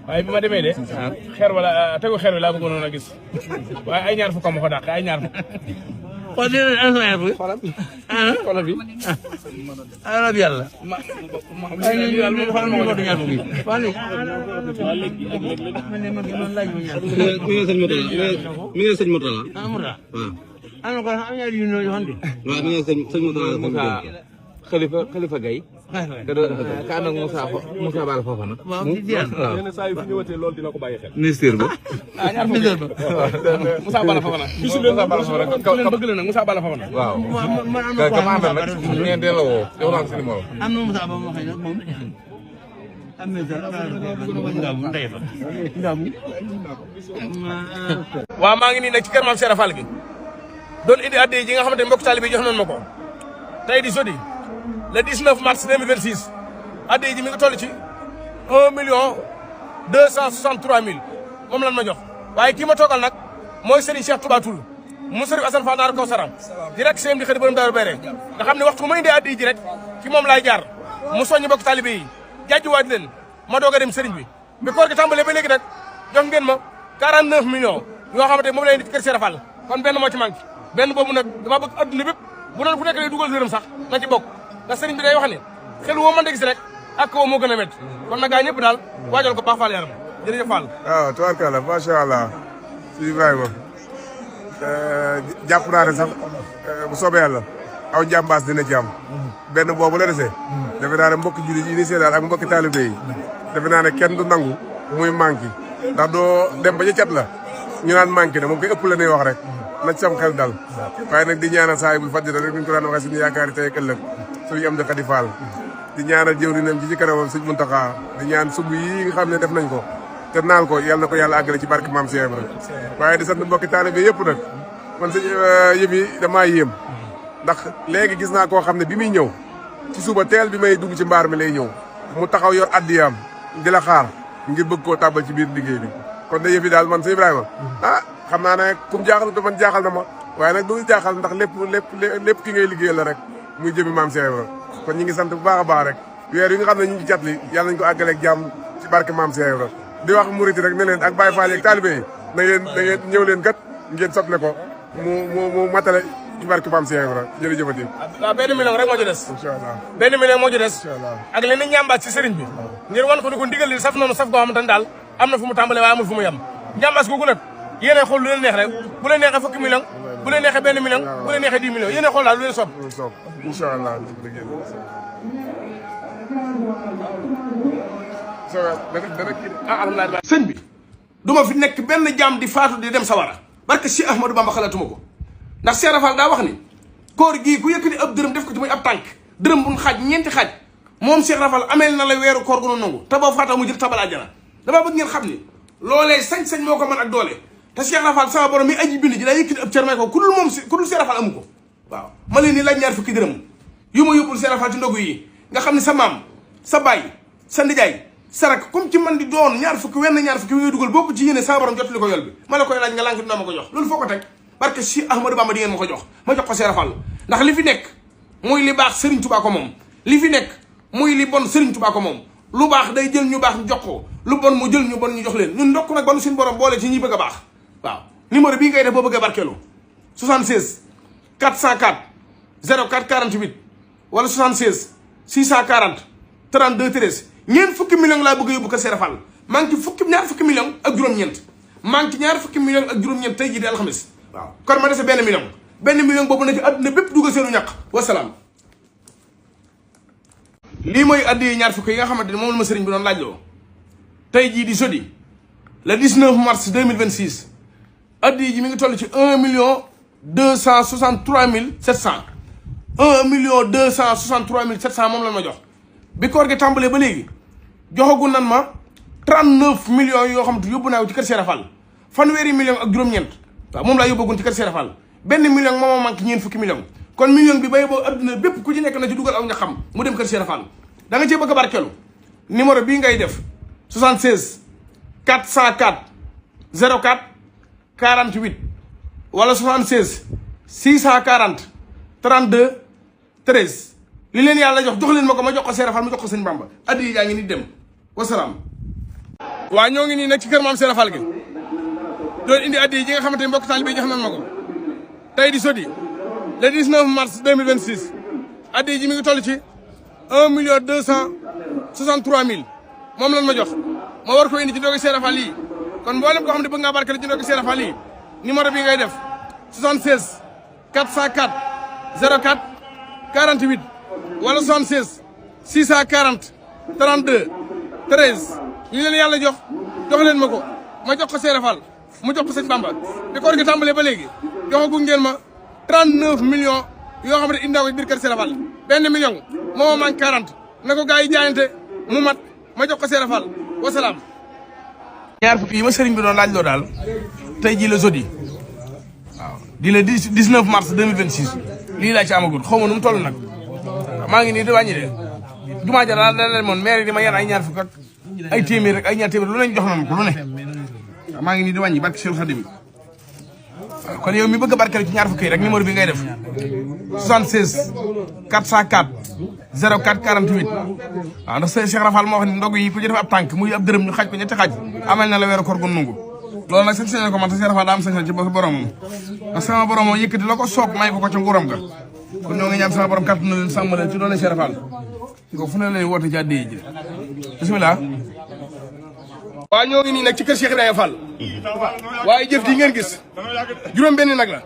waaye bi ma demee de xeer wala tegu xeer wi laa bëggoon a gis waaye ay ñaar fukk ma ko dàq ay ñaar fukk. kon dinañ assurance bi. xoolal bi. ah yàlla. ay ñoom ñu ma xoolal ma ko du ñaar fukk yi. waaw léegi. man de man laaj ma ñaar. mi ngi sëñ Moutala mi ngi sëñ Moutala. ah Moutala. waaw. am na ko am ñaari yu ñu joxante. waaw mi ngi sëñ Moutala. Khalifa Gaye ka ànd ak Moussa Bala Fofana waaw di jeex waaw yenn saa yu fi ñëwatee loolu dina ko bàyyi xel. ministère ba ñaar fukk Moussa Bala Fofana. gisu leen ku leen bëgg la nag Moussa Bala Fofana. waaw man am na ko kama àndal nag ngeen dee la woo yow naa ko si numéro am na Moussa Ba moo xëy nag moom am na ngaamu ndey fa ngaamu waaw maa ngi nii nag ci kër Mame Cheikh Fall gi doon indi addi ji nga xamante ne mbokk taalibe bi jox nañ ma ko tey di jeudi le 19 mars 2026 addi ji mi ngi toll ci 1 263 000 moom lan ma jox waaye kii ma toogal nag mooy Serigne Cheikh Touba Toul mu Serigne Assane Fall Naar Kawsara direct CM di xëy borom Daaru Béré nga xam ne waxtu bu ma indee addi ji rek ci moom laay jaar mu soññi mbokk taalibe yi jaajuwaat leen ma doog a dem Serigne bi koor gi tàmbalee ba léegi nag jox ngeen ma 49 millions yoo xamante ne moom lay indi ci kër Cheikh Fall kon benn moo ci manqué benn boobu nag dama bëgg adduna bépp bu doon ku nekk lay dugal dërëm sax na ci bokk ndax sëriñ bi day wax ne xel woo mën da gis rek ak woo moo gën a métti kon nag gaa ñëpp daal waajal ko baax Fall yaram jërëjëf Fall. waaw tubaarkalla macha allah si Ibrahima jàpp naa ne sax bu soobee yàlla aw njàmbaas dina ci am benn boobu la desee defe naa ne mbokki jullit yi ni seedaal ak mbokki taalibe yi defe naa ne kenn du nangu muy manqué ndax doo dem ba ca cat la ñu naan manqué ne moom koy ëpp la ne wax rek na ci sam xel dal waaye nag di ñaanal saa yi bul fàttali rek ni ñu ko daan waxee suñu yaakaari tey ak ëllëg suñu am di Xadi Fall di ñaanal jëwriñam ci kanamam sëñ Muntaxa di ñaan sumb yi nga xam ne def nañ ko te naal ko yàlla na ko yàlla àggale ci barke Maam Cheikh Ibra waaye di sant mbokki taalibe yëpp nag man sëñ yëf yi damaa yéem ndax léegi gis naa koo xam ne bi muy ñëw ci suba teel bi may dugg ci mbaar mi lay ñëw mu taxaw yor addiyaam di la xaar ngir bëgg koo tàbbal ci biir liggéey bi kon de yëf yi daal man sëñ Ibrahima xam naa ne kum jaaxal te man jaaxal na ma waaye nag du jaaxal ndax lépp ki ngay liggéeyal la rek muy jëmi Maam Cheikh Ibra kon ñi ngi sant bu baax a baax rek weer yi nga xam ne ñu ngi cat li yàlla nañu ko àggaleeg jàmm ci barke Maam Cheikh Ibra di wax murit rek ne leen ak Baye Fall yeeg taalibe yi na ngeen ñëw leen kat ngeen sotle ko mu matale ci barke Maam Cheikh Ibra jërëjëfati. waaw benn million rek moo ci des. incha allah benn million moo ci des. incha allah ak leneen ñambaas ci sëriñ bi. ngir wan ko ni ko ndigal li saf noonu saf goo xamante ne daal am na fu mu tàmbalee waaye amul fu mu yem ñambaas googu nag yéenay xool lu leen neex rek bu leen neexee fukki million bu leen neexee benn million bu leen neexee 10 millions yéenay xool daal lu leen soob. incha allah alhamdulilah sëñ bi du ma fi nekk benn jaam di faatu di dem sawara barke si Ahmadou Bamba xalaatuma ko ndax Cheikh Rafal daa wax ni koor gii ku yëkkati ab dërëm def ko ci muy ab tànk dërëm bu xaaj ñeenti xaaj moom Cheikh Rafal ameel na la weeru koor gu noonu nangu te boo faatoo mu jël tabal àjjana damaa bëgg ngeen xam ni loolee sañ-sañ moo ko mën ak doole te Cheikh Rafal sama borom mi aji bind ji daa yëkkati ab cër may ko ku dul moom ku dul Cheikh Rafal amu ko waaw ma leen ni laaj ñaar fukki dërëm yu ma yóbbul Cheikh Rafal ci ndogu yi nga xam ne sa maam sa baay sa ndijaay sarak comme ci man di doon ñaar fukki ñaar fukki wi ngay dugal bokk ci yéene sama borom jotali ko yol bi ma la koy laaj nga lànk dina ma ko jox loolu foo ko teg barke si Ahmadou Bamba di ngeen ma ko jox ma jox ko Cheikh Rafal ndax li fi nekk muy li baax Serigne Touba ko moom li fi nekk muy li bon Serigne Touba ko moom lu baax day jël ñu baax ñu jox ko lu bon mu jël ñu bon ñu jox leen ñun ndokk nag banu suñu borom boole ci ñi bëgg a baax waaw numéro bii ngay def boo bëgg a barkeelu 76 404 04 48 wala 76 640 32 13 ñeent fukki million laa bëgg a yóbbu ko Cheikh Rafal maa ngi ci ñaar fukki million ak juróom-ñeent maa ngi ci ñaar fukki million ak juróom-ñeent tey jii di alxamis waaw kon ma dese benn million boobu na ci àdduna bépp dugal seenu ñàq wasalaam lii mooy addi ñaar fukki yi nga xamante ni moom la ma sëriñ bi doon laajloo tey jii di jeudi le 19 mars 2026 addi ji mi ngi toll ci 1 million 263 mille 700 1 million 263 mille 700 moom la ma jox bi koor gi tàmbalee ba léegi joxagu nan ma 39 millions yoo xam te yóbbu naa ko ci kër Cheikh Rafal fanweeri million ak juróom-ñeent waaw moom laa yóbbagun ci kër Cheikh Rafal benn million moo ma manqué ñeent fukki million kon million bi bay boo adduna bépp ku ci nekk na ci dugal aw ña xam mu dem kër Cheikh Rafal da nga cee bëgg a barkeelu numéro bii ngay def 76 404 04 48 wala 76 640 32 13 li leen yàlla jox leen ma ko ma jox ko Cheikh Rafal ma jox ko sëñ Bamba addi yi yaa ngi ni dem wasalaam waa ñoo ngi nii nag ci kër maam Serap Fall gi doon indi addi yi nga xamante ni mbokk taalibe jox nañ ma ko tey di sodi le 19 mars 2026 addi ji mi ngi toll ci 1 263 000 moom lan ma jox ma war ko indi ci doogi Serap Fall yi kon mboolem koo xam ne bëgg ngaa barkeel ci doogi Serap Fall yi numéro bi ngay def 76 404 04 48 wala 76 640 32 13 li leen yàlla jox leen ma ko ma jox ko Serap Fall mu jox ko sëñ Bamba bi koor gi tàmbalee ba léegi joxagu ngeen ma 39 millions yoo xam ne indi naa ko biir kër Serap Fall benn million moo manque 40 na ko gars yi jaayante mu mat ma jox ko Serap Fall wasalaam. ñaar fukki yi ma sëriñ bi doon laaj loo daal tey jii la jeudi waaw di le 19 mars 2026 lii laa ci amagul xaw ma nu mu toll nag maa ngi nii di wàññi de jumaa ja daal da leen moon maire di ma yan ay ñaar fukk ak ay téeméer rek ay ñaar téeméer lu leen jox nañu ko lu ne maa ngi nii di wàññi barke Cheikh Khadim kon yow mi bëgg a barkeel ci ñaar fukki yi rek numéro bi ngay def 76 404 04 48 waaw ndax Cheikh Rafal moo wax ne ndog yi ku ci def ab tànk muy ab dërëm ñu xaaj ko ñetti xaaj amal na la weeru koor gu nungu loolu nag sañ ko man te Cheikh Rafal daa am sañ ci boromam parce que sama borom moo yëkkati la ko soob may ko ca nguuram ga kon ñoo ngi ñaan sama borom kàttan na leen sàmm leen ci doole Cheikh Rafal ko fu ne lay woote ci àddee ji bismillah waaw ñoo ngi nii nag ci kër Cheikh Ibrahima Fall waaye jëf ji ngeen gis juróom benn nag la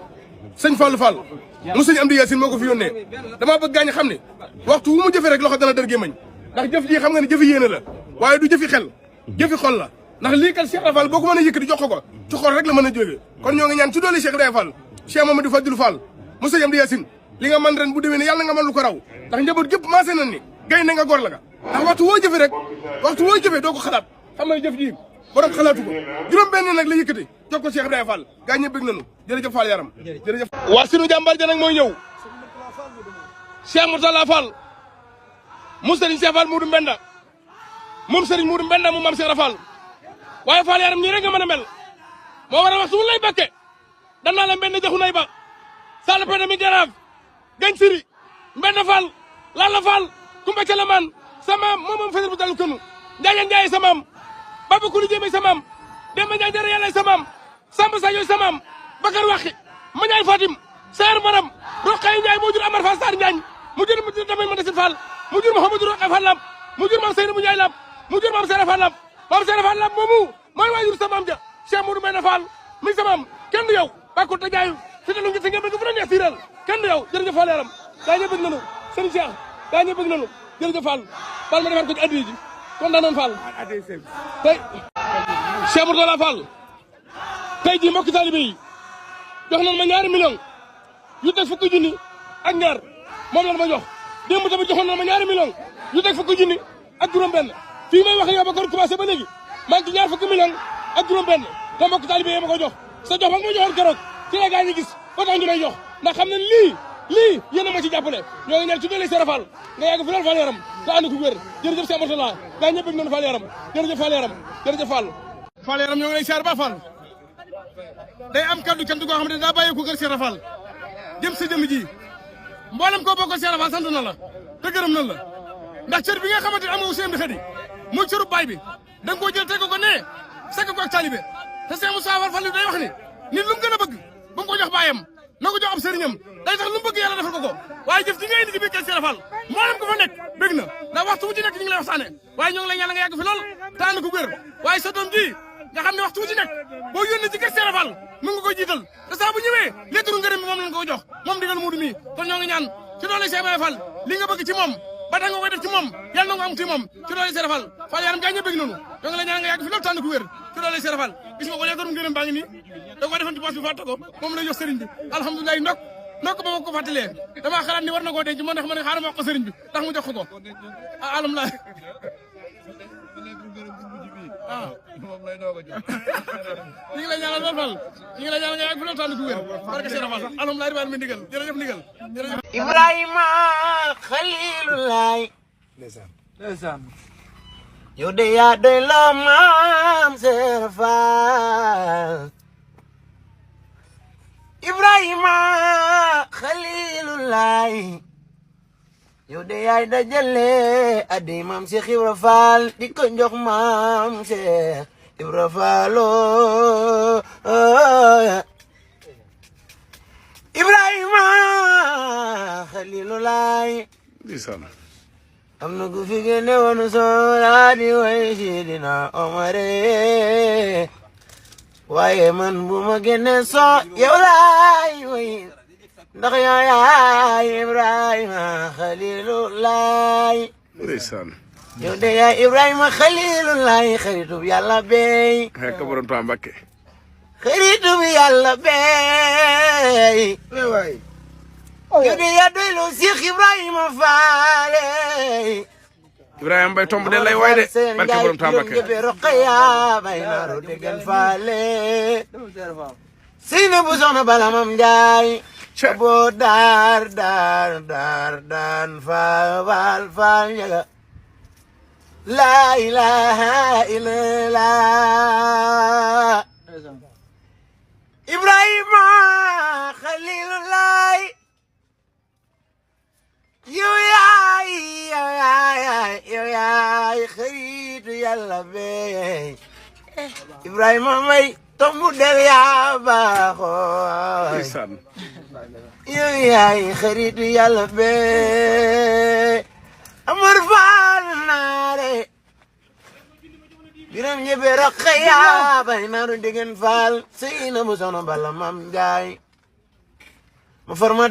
sëñ Fallou Fall mu sëñ Amdi Yaasin moo ko fi yónnee damaa bëgg gaañ xam ne waxtu wu mu jëfee rek loxo dana dër gémmañ ndax jëf ji xam nga ne jëfi yéene la waaye du jëfi xel jëfi xol la ndax lii kat Cheikh Ibrahima Fall boo ko mën a yëkkati jox ko ci xol rek la mën a jógee kon ñoo ngi ñaan ci doole Cheikh Ibrahima Fall Cheikh Mamadou Fadilou Fall mu sëñ Amdi Yaasin li nga man ren bu déwénee yàlla nga mën lu ko raw ndax njaboot gépp maasé nañ ni gay na nga gor la nga ndax waxtu woo jëfee rek waxtu woo jëfee doo ko xalaat xam nga jëf ji borom xalaatu ko juróom benn nag la yëkkati jox ko Cheikh Ibrahima Fall gaa ñëpp bëgg nañu jërëjëf Fall yaram jërëjëf waa sunu jàmbaar ja nag mooy ñëw Cheikh Mourtala Fall mu Serigne Cheikh Fall Moudou Mbenda moom Serigne Moudou Mbenda mu Mame Cheikh Fall waaye Fall yaram nii rek nga mën a mel moo war a wax su lay bakke dan naa la Mbenda jaxu nay ba sall pene mi jaraaf gañ siri Mbenda Fall Lalla Fall Kumba Calaman sama moom fesal bu dalu kënu Njaaye Njaaye sa maam Baba Kuli Jéeme sa maam Demba Njaay dara yàlla sa maam Samba Sadio sa maam Bakar Waxi ma Njaay Fatim Seer Maram Roqay Njaay moo jur Amar Fall Sarr Njaañ mu jur damay ma desit Fall mu jur Mouhamadou Roqay Fall Lamp mu jur maam Seynabou Njaay Lamp mu jur maam Seera Fall Lamp maam Seera Fall Lamp moomu mooy waajur sa maam ja Cheikh Modou Mbène Fall mi sa maam kenn du yow bakku ta jaayu fi dalu ngi sa ngeen bëgg fu la neex siiral kenn du yow jërëjëf Fall yaram gaa ñë bëgg nañu sëriñ Cheikh gaa ñë bëgg nañu jërëjëf Fall Fall ma defar ko ci addi ji kontaan nañ Fall tey Cheikh Mourtala Fall tey jii mbokki taalibe yi jox nañ ma ñaari million yu teg fukki junni ak ñaar moom la ma jox démb tamit joxoon na ma ñaari million yu teg fukki junni ak juróom benn fii may wax yow ba koor commencé ba léegi maa ngi ci ñaar fukki million ak juróom benn te mbokki taalibe yi ma ko jox sa jox ba ma joxoon keroog ci la gaa ñi gis ba tax ñu may jox ndax xam ne lii yéen a ma ci jàppale ñoo ngi ñaan ci doole Serap Fall nga yàgg fi loolu Fall yaram te ànd ko wér jërëjëf Cheikh Mourtala gaa ñëpp bëgg nañu Fall yaram jërëjëf Fall yaram jërëjëf Fall Fall yaram ñoo ngi lay siyaar ba Fall day am kaddu cant goo xam ne daa bàyyi ko kër Serap Fall jëm sa jëm ji mboolem koo bokkal Serap Fall sant na la te gërëm na la ndax cër bi nga xamante ne am nga seen di xëdi muy cëru baay bi da nga koo jël teg ko ne sakk ko ak taalibe te Cheikh Moussa Fall day wax ni nit lu mu gën a bëgg ba mu ko jox baayam na ko jox ab sëriñam day tax lu mu bëgg yàlla defal ko waaye jëf ji nga indi ci biir kër Serap Fall mboolem ko fa nekk bëgg na ndax waxtu wu ci nekk ñu ngi lay waxtaane waaye ñoo ngi lay ñaan nga yàgg fi lool te ànd ko wér waaye sa doom ji nga xam ne waxtu wu ci nekk boo yónnee ci kër Serap Fall mu ngi koy jiital te saa bu ñëwee leetaru ngërëm bi moom lañ ko jox moom digal muudu mi kon ñoo ngi ñaan ci doole Cheikh Ibrahima Fall li nga bëgg ci moom ba tax nga koy def ci moom yàlla na nga am ci moom ci doole Serap Fall Fall yaram gaa ñëpp bëgg noonu ñoo ngi lay ñaan nga yàgg fi lool te ànd ko wér ci doole Serap Fall gis nga ko leetaru ngërëm baa ngi nii da ko defoon ci poche bi fàtte ko moom lay jox sëriñ bi alhamdulilah ndok ba ma ko fàttalee damaa xalaat ni war na koo denc moo tax ma ne xaaral ma wax ko sëriñ bi ndax mu jox ko alhamdulilah ñu ngi lay ñaanal lool Fall ñu ngi lay ñaanal nga yàgg fi loolu tànn ku wér barke Serap Fall alhamdulilah ribaal mi ndigal jërëjëf ndigal jërëjëf Ibrahima Khalilulaay ndeysaan yow de yaa doy loo maam Serap Fall Ibrahima Khalilulaay yow de yaay dajale addi maam Cheikh Ibra Fall di ko jox maam Cheikh Ibra Faalo Ibrahima Xalilulaay ndeysaan am na ku fi génne woon soo di way Sidina Omare waaye man bu ma génne soo yow laay way ndax yaay Ibrahima Xalilulaay ndeysaan yow de yaay Ibrahima Xalilulaay xaritub Yàlla bey xeek borom Tuubaa Mbàkke xaritub Yàlla bey yow de yaa doylu Seex Ibrahima Faale Ibrahima Mbay tomb de lay way de barke borom Tuubaa Mbàkke jëbe Roqaya bay naaru déggal Faale sëy na bu soxna Bala Mam Njaay boo daar daan faal njaga la ilaha illallah Ibrahima Xalilulaay yow yaay xaritu Yàlla bey Ibrahima Mbay tombu del yaa baaxoo ndeysaan yow yaay xaritu Yàlla bey Amar Faal naare biram ñebe Roqaya bay naaru degen Faal sëy na mu soxna Bala Mam Njaay ma farma